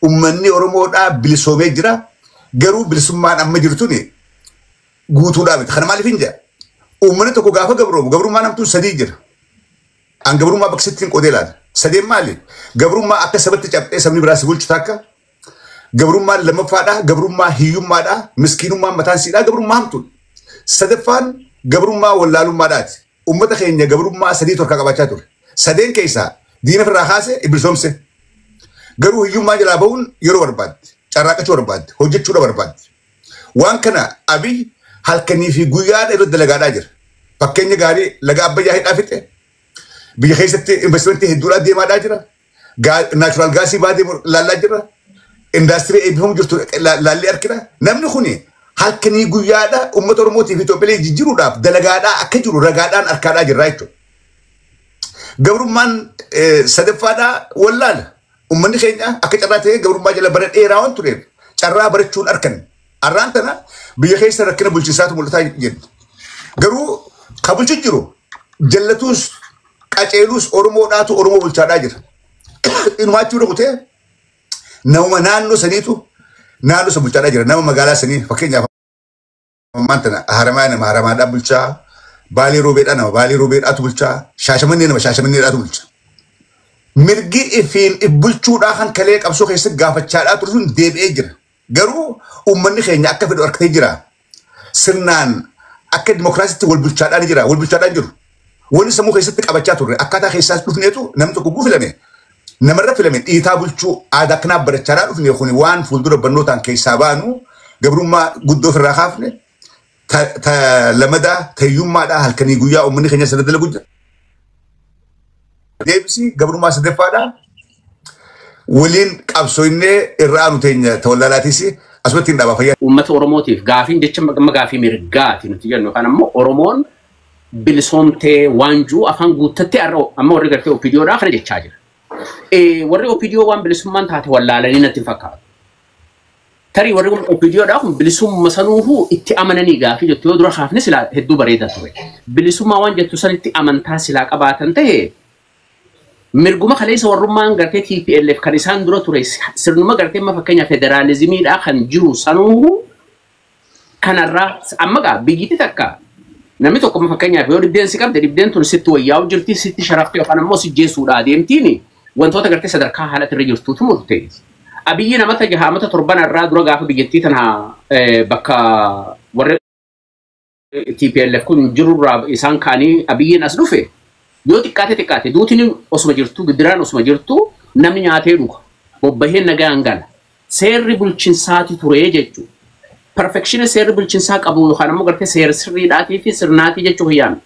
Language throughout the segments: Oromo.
Uummanni Oromoodhaa bilisoomee jira. Garuu bilisummaan amma jirtuni guutuudhaa miti. Kana maaliif hin jedha? Uummanni tokko gaafa gabroomu gabrummaan hamtuun sadii jira. An gabrummaa bakka sittiin qoodee ilaala. Sadeen maali? Gabrummaa akka sabatti cabxee sabni biraa si bulchu takka. Gabrummaan lammaffaadhaa, gabrummaa hiyyummaadhaa, miskiinummaan mataan siidhaa, gabrummaa hamtuudha. Sadaffaan gabrummaa wallaalummaadhaati. Uummata keenya gabrummaa sadii torkaa qabaachaa ture. Sadeen keessaa diina ofirraa kaase bilisoomse. Garuu hiyyummaa jalaa bahuun yeroo barbaaddi. Carraaqachuu barbaaddi. Hojjechuudha barbaaddi. Waan kana Abiy halkanii fi guyyaadha irratti dalagaadhaa jira. Fakkeenya gaarii laga Abbayyaa hidhaa fixe. Biyya keessatti investimentii hedduudhaa deemaadhaa jira. Natural gaasii baadee laallaa jira. Indaastirii eebbifamu jirtu laallee argina. Namni kuni halkanii guyyaadha uummata Oromootii fi Itoophiyaa jijjiiruudhaaf dalagaadhaa akka jiru ragaadhaan harkaadhaa jirra jechuudha. Gabrummaan sadaffaadhaa wallaala. Uummanni keenya akka carraa ta'ee gabrummaa jala bara dheeraa waan tureef carraa barachuun arkan. Arraan tana biyya keessa rakkina bulchiinsaatu mul'ataa jira. Garuu kan bulchu jiru jallatuus qaceeluus Oromoodhaatu Oromoo bulchaadhaa jira. Inumaachuu rukutee nama naannoo saniitu naannoo san bulchaadhaa jira. Nama magaalaa sanii fakkeenyaaf ammaan tana Haramaa nama Haramaadhaa bulchaa, Baalee Roobeedhaa nama Baalee Roobeedhaatu bulchaa, Shaashamannee nama Shaashamanneedhaatu bulcha. Mirgi ifiin if bulchuudhaa kan kalee qabsoo keessatti gaafachaadhaa ture sun deebi'ee jira. Garuu uummanni keenya akka fedhu harkatee jira. Sirnaan akka dimokiraasiitti wal bulchaadhaan jira. Wal bulchaadhaan jiru. Wanni sammuu keessatti qabachaa turre akkaataa keessaas dhufneetu namni tokko guu filame namarra filame dhiitaa bulchuu aadaa akkanaa barachaadhaa dhufne kuni waan fuuldura barnootaan keessaa baanu gabrummaa guddoo ofirraa kaafne ta lamadaa tayyummaadhaa halkanii guyyaa uummanni keenya sana dalagu jira. Deebisi gabrummaa sadaffaadhaa waliin qabsoonnee irraa aanu teenya tawallaalaatis asumatti hin dhaabaa fayyaa. Uummata Oromootiif gaafiin jecha amma gaafii mirgaati nuti jennu yookaan ammoo Oromoon bilisoomtee waanjuu afaan guuttattee har'a amma warri gartee OPDOdhaa kana jechaa jira. Warri OPDO waan bilisummaan taate wallaalanii natti hin fakkaatu. Tarii warri OPDOdhaa kun bilisumma sanuufuu itti amananii gaafii jettu yoo dura kaafne silaa hedduu bareeda ture. Bilisummaa waan jettu sanitti amantaa silaa qabaatan ta'e mirguma kaleessa warrummaan gartee TPLF kan isaan dura ture sirnuma gartee amma fakkeenya federaalizimiidhaa kan jiru sanuufuu kanarraa amma gaa biyyatti takka namni tokko amma fakkeenyaaf yoo dhibdeen si qabde dhibdeen tun sitti wayyaa'u jirti sitti sharafte yookaan ammoo si jeesuudhaa deemtiin wantoota gartee sadarkaa haala irra jirtuutu murteessi. Abiyyi namata jahaamata torban irraa dura gaafa biyyattii tana bakka warri TPLF kun jirurraa isaan ka'anii Abiyyiin as dhufe yoo xiqqaate xiqqaate duutiin osuma jirtu gidiraan osuma jirtu namni nyaatee dhuga bobbahee nagaan gala seerri bulchinsaati ture jechuudha. Perfection seerri bulchinsaa qabu yookaan ammoo gartee seera sirriidhaatii fi sirnaatii jechuu hiyyaame.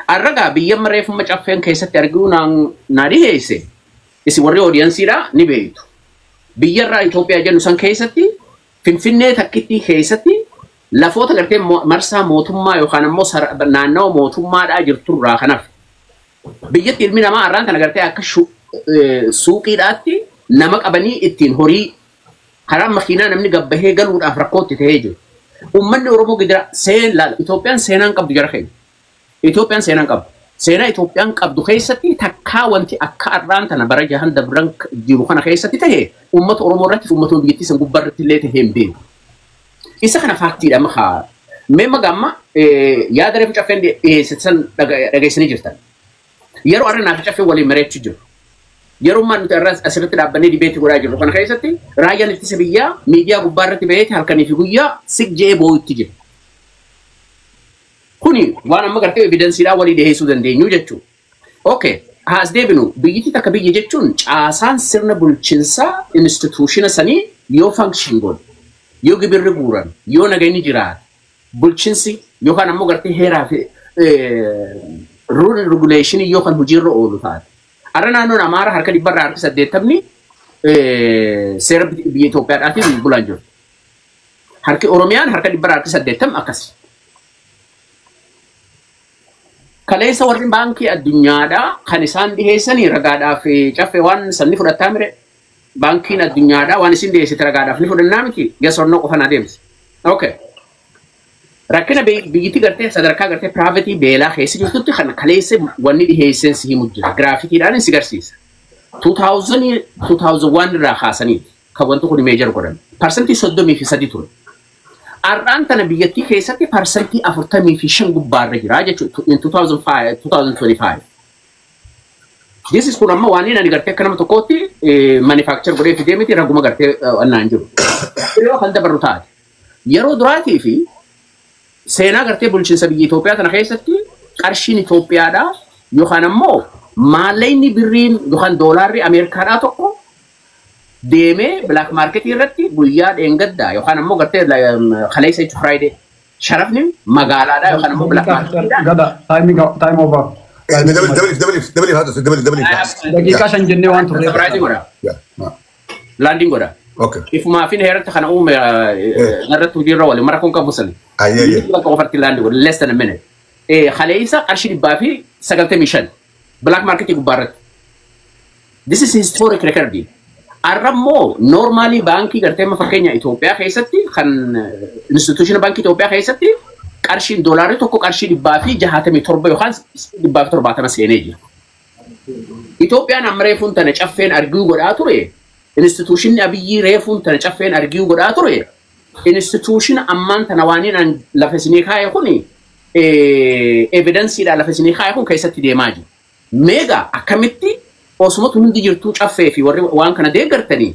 Arragaa biyya mareeffama caffeen keessatti arguu naa dhiheesse isin warri oodiyansiidhaa ni beektu. Biyyarraa Itoophiyaa jennu san keessatti Finfinnee takkitti keessatti lafoota gartee marsaa mootummaa yookaan ammoo naannawa mootummaadhaa jirturraa kanaaf. Biyyatti ilmi namaa har'aan kana gartee akka suuqiidhaatti nama qabanii ittiin horii karaa makiinaa namni gabbahee galuudhaaf rakkootti ta'ee jiru. Uummanni Oromoo gidira seen laala Itoophiyaan seenaan qabdu jara keenya. Itoophiyaan seenaan qabdu. Seenaa Itoophiyaan qabdu keessatti takkaa wanti akka har'aan tana bara jahan dabran jiru kana keessatti ta'e uummata Oromoo irratti fi uummata biyyattii san gubbaa irratti illee ta'ee hin beeku. Isa kana faaktiidha amma haa. Mee maga amma yaada reefu caffeen dhiyeessisan dhageessanii jirtan. Yeroo har'a naaf caffee waliin mari'achuu jiru. Yeroo ammaa nuti irra asirratti dhaabbannee dibeetii godhaa jirru kana keessatti raayyaan ittisa biyyaa miidiyaa gubbaa irratti baheeti halkanii fi guyyaa sig je'ee boo'utti jira. Kuni waan amma gartee evidensiidhaan walii dhiyeessuu dandeenyu jechuudha. Okay, haas deebinu biyyittii takka biyya jechuun caasaan sirna bulchiinsaa instituushina sanii yoo function godhe, yoo gibirri guuran, yoo nageenyi jiraate, bulchiinsi yookaan ammoo gartee heeraa fi rule regulation yoo kan hojiirra oolu taate. Har'a naannoon Amaaraa harka 80% seera biyya Itoophiyaadhaatiin bulaan jiru. Harki Oromiyaan harka 80% akkasi. Kaleessa warri baankii addunyaadhaa kan isaan dhiheessanii ragaadhaaf caffee waan sanni fudhattaa mire. Baankiin addunyaadhaa waan isin dhiheessite ragaadhaaf ni fudhannaa miti. Yes or no qofa na deemsi. Okay. Rakkina biyyittii gartee sadarkaa gartee piraavetii beelaa keessa jirtutti kan kaleessa wanni dhiheessan si himu jira. Giraafitiidhaan si garsiisa. 2000 2001 irraa kaasaniiti. Kan wanti kun measure godhan. 33% ture. Har'aan tana biyyattii keessatti 45% gubbaarra jira jechuudha in 2005, 2025. This is kun amma waan inni ani gartee akka nama tokkootti manufacture godhee fidee miti, raguma gartee annaan jiru. Yeroo kan dabarru taate. Yeroo duraatii fi seenaa gartee bulchiinsa biyya Itoophiyaa tana keessatti qarshiin Itoophiyaadhaa yookaan ammoo maallaqni birriin yookaan doolaarri Ameerikaadhaa tokko deemee black market irratti guyyaa dheengaddaa yookaan ammoo gartee kaleessa jechuun Friday sharafni magaalaadhaa yookaan ammoo black marketiidhaa. Gada, time time over. Dabaliif, dabaliif, dabaliif haa ta'u, dabaliif, dabaliif. Daqiiqaa 5 jennee waan turreef. Surprise godha. Landing godha. Ifumaa fi heeratti kana uume irratti hojiirra waliin mara kun qabu sani. Ayyee, ayyee. Bakka qofarti landing godha, less than a minute. Kaleessa qarshii 195 black market gubbaarratti. This is historic record. Har'a immoo normally baankii gartee amma fakkeenya Itoophiyaa keessatti kan institution baankii Itoophiyaa keessatti qarshiin doolaarri tokko qarshii 167 yookaan 170 seenee jira. Itoophiyaan amma reefuun tana caffeen arguu godhaa ture. Institutionni Abiyyii reefuun tana caffeen arguu godhaa ture. Institution ammaan tana waan inni lafa isinii kaa'e kuni evidenceiidhaan lafa isinii kaa'e kun keessatti deemaa jiru. Meegaa akkamitti osumatu hundi jirtuu caffee fi warri waan kana deeggartanii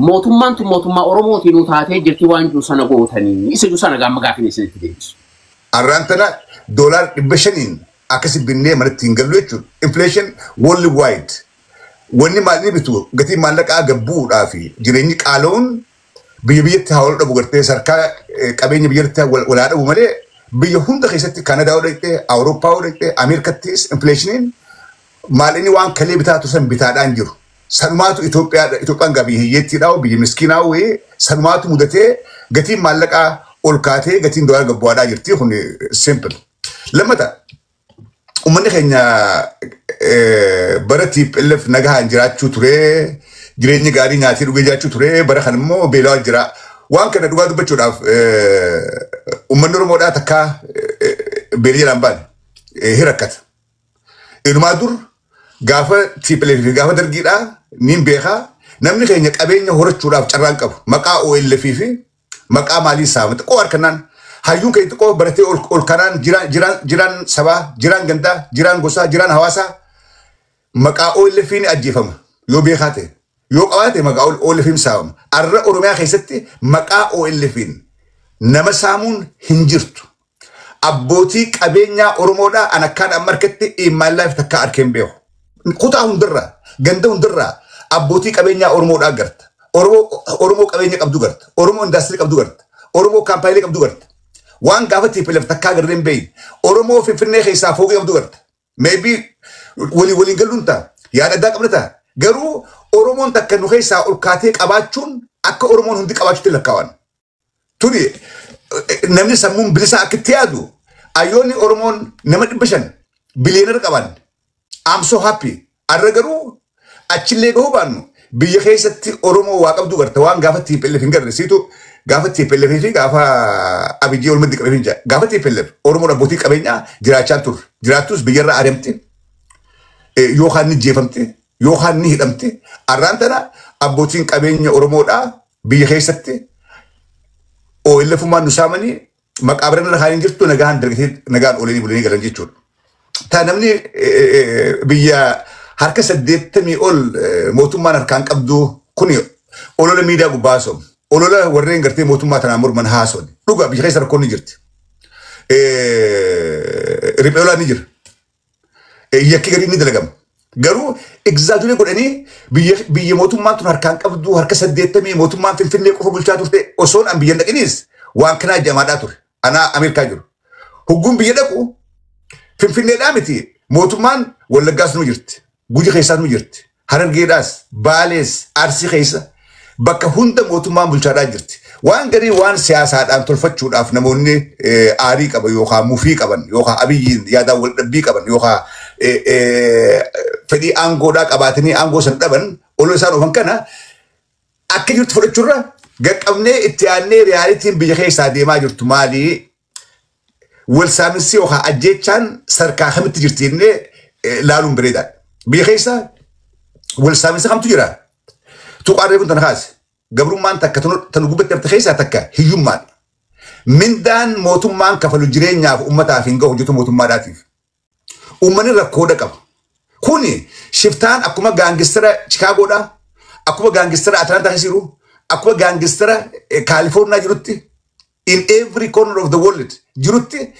mootummaan tun mootummaa Oromootiin nu taatee jirti waan jiru sana gootanii isa jiru sana gaama gaafin isinitti deebisu. Arraan tana doolaar 500n akkasi binnee manatti hin gallu jechuudha. Inflation world wide. Wanni maalli bitu gatii maallaqaa gabbuudhaa fi jireenyi qaala'uun biyya biyyatti haa wal dhabu, gartee sarkaa qabeenya biyyatti wal haa dhabu malee, biyya hunda keessatti, Kanadaa yoo dhaqxee, Awurooppaa yoo dhaqxee, Ameerikattis inflationiin maallaqni waan kalee bitaa turan bitaadhaan jiru. Sanumaatu Itoophiyaa, Itoophiyaan gaa biyya hiyyeettiidhaa, biyya miskiinaa wayii, sanumaatu mudatee gatiin maallaqaa ol kaatee gatiin doolaara gabbu'aadhaa jirti, kun simple. Lammata, uummanni keenya bara TPLF nagahaan jiraachuu ture, jireenya gaarii nyaatee dhugee jiraachuu ture, bara kana immoo beelawaa jira. Waan kana dhugaa dubbachuudhaaf uummanni Oromoodhaa takkaa beela jalaan baane hin rakkata. Inumaa dur gaafa TPLF fi gaafa dargiidhaa niin beekaa, namni keenya qabeenya horachuudhaaf carraan qabu. Maqaa OLF fi maqaa maalii saama xiqqoo harkannaan hayyuun keenya xiqqoo baratee ol kanaan jiraan sabaa, jiraan gandaa, jiraan gosaa, jiraan hawaasaa maqaa OLF ni ajjeefama yoo beekaa ta'e. Yoo qabaate maqaa OLF saamama. Arra Oromiyaa keessatti maqaa OLF nama saamuun hin jirtu. Abbootii qabeenyaa Oromoodhaa an akkaan amma harkatti in my life takkaa arkeen beeku. Kutaa hundarraa, ganda hundarraa abbootii qabeenyaa Oromoodhaa garta. Oromoo qabeenya qabdu garta. Oromoo indaastirii qabdu garta. Oromoo kaampaaniilee qabdu garta. Waan gaafa TPLF takkaa garreen hin beeyin. Oromoo Finfinnee keessaa fooqii qabdu garta. Maybe walii waliin galuun ta'a. Yaada addaa qabna ta'a. Garuu Oromoon takka nu keessaa ol kaatee qabaachuun akka Oromoon hundi qabaachuutti lakkaawan. Tuni namni sammuun bilisaa akka itti yaadu ayyoonni Oromoon nama 500 billionaire qaban. I'm so happy. Arra garuu achillee gahuu baannu biyya keessatti Oromoo waa qabdu garta, waan gaafa TPLF hin garre siitu gaafa TPLF fi gaafa Abiyyi ol maddi qabee hin jira. Gaafa TPLF Oromoon abbootii qabeenyaa jiraachaa turre. Jiraattus biyyarraa adeemti. Yookaan ni jeefamti yookaan ni hidhamti. Arraan tana abbootiin qabeenya Oromoodhaa biyya keessatti OLFummaan nu saamanii maqaa biraan irra kaanii jirtu nagaan dalgatee nagaan oolanii bulanii galan jechuudha. Ta namni biyya harka 80 ol mootummaan harkaan qabdu kuni olola miidiyaa gubbaa haasa'u. Olola warreen gartee mootummaa tanaan morman haasa'u. Dhugaa biyya keessa rakkoon ni jirti. Riphee olaa ni jira. Yakki garii ni dalagama. Garuu exaggerate godhanii biyya mootummaan tun harkaan qabdu harka 80 mootummaan Finfinnee qofa bulchaa turte osoon an biyya hin dhaqinis waan kanaa jamaadhaa ture. Anaa Ameerikaa jiru. Hogguun biyya dhaqu Finfinneedhaa miti, mootummaan Wallaggaas nu jirti. Guji keessaas nu jirti. Harargeedhaas, Baalees, Arsii keessa bakka hunda mootummaan bulchaadhaa jirti. Waan garii waan siyaasaadhaan tolfachuudhaaf namoonni aarii qaban yookaan mufii qaban yookaan Abiyyiin yaadaan wal dhabbii qaban yookaan fedhii aangoodhaa qabaatanii aangoo san dhaban olola isaan oofan kana akka jirtu fudhachuurra gaqqabnee itti aannee realityn biyya keessaa deemaa jirtu maalii, wal saaminsi yookaan ajjeechaan sarkaa kamitti jirti jennee laaluun bareedaadha. Biyya keessa wal saaminsi kamtu jira? Tuqaan reefuun tana kaase. Gabrummaan takka tanu gubbatti hafte keessaa takka hiyyummaadha. Mindaan mootummaan kafalu jireenyaaf uummataaf hin gahu hojjetu mootummaadhaatiif. Uummanni rakkoodha qaba. Kuni shiftaan akkuma gangstera Chikaagoodha, akkuma gangstera Atlaantaa keessa jiru, akkuma gangstera Kaalifoorniyaa jirutti, in every corner of the world jirutti.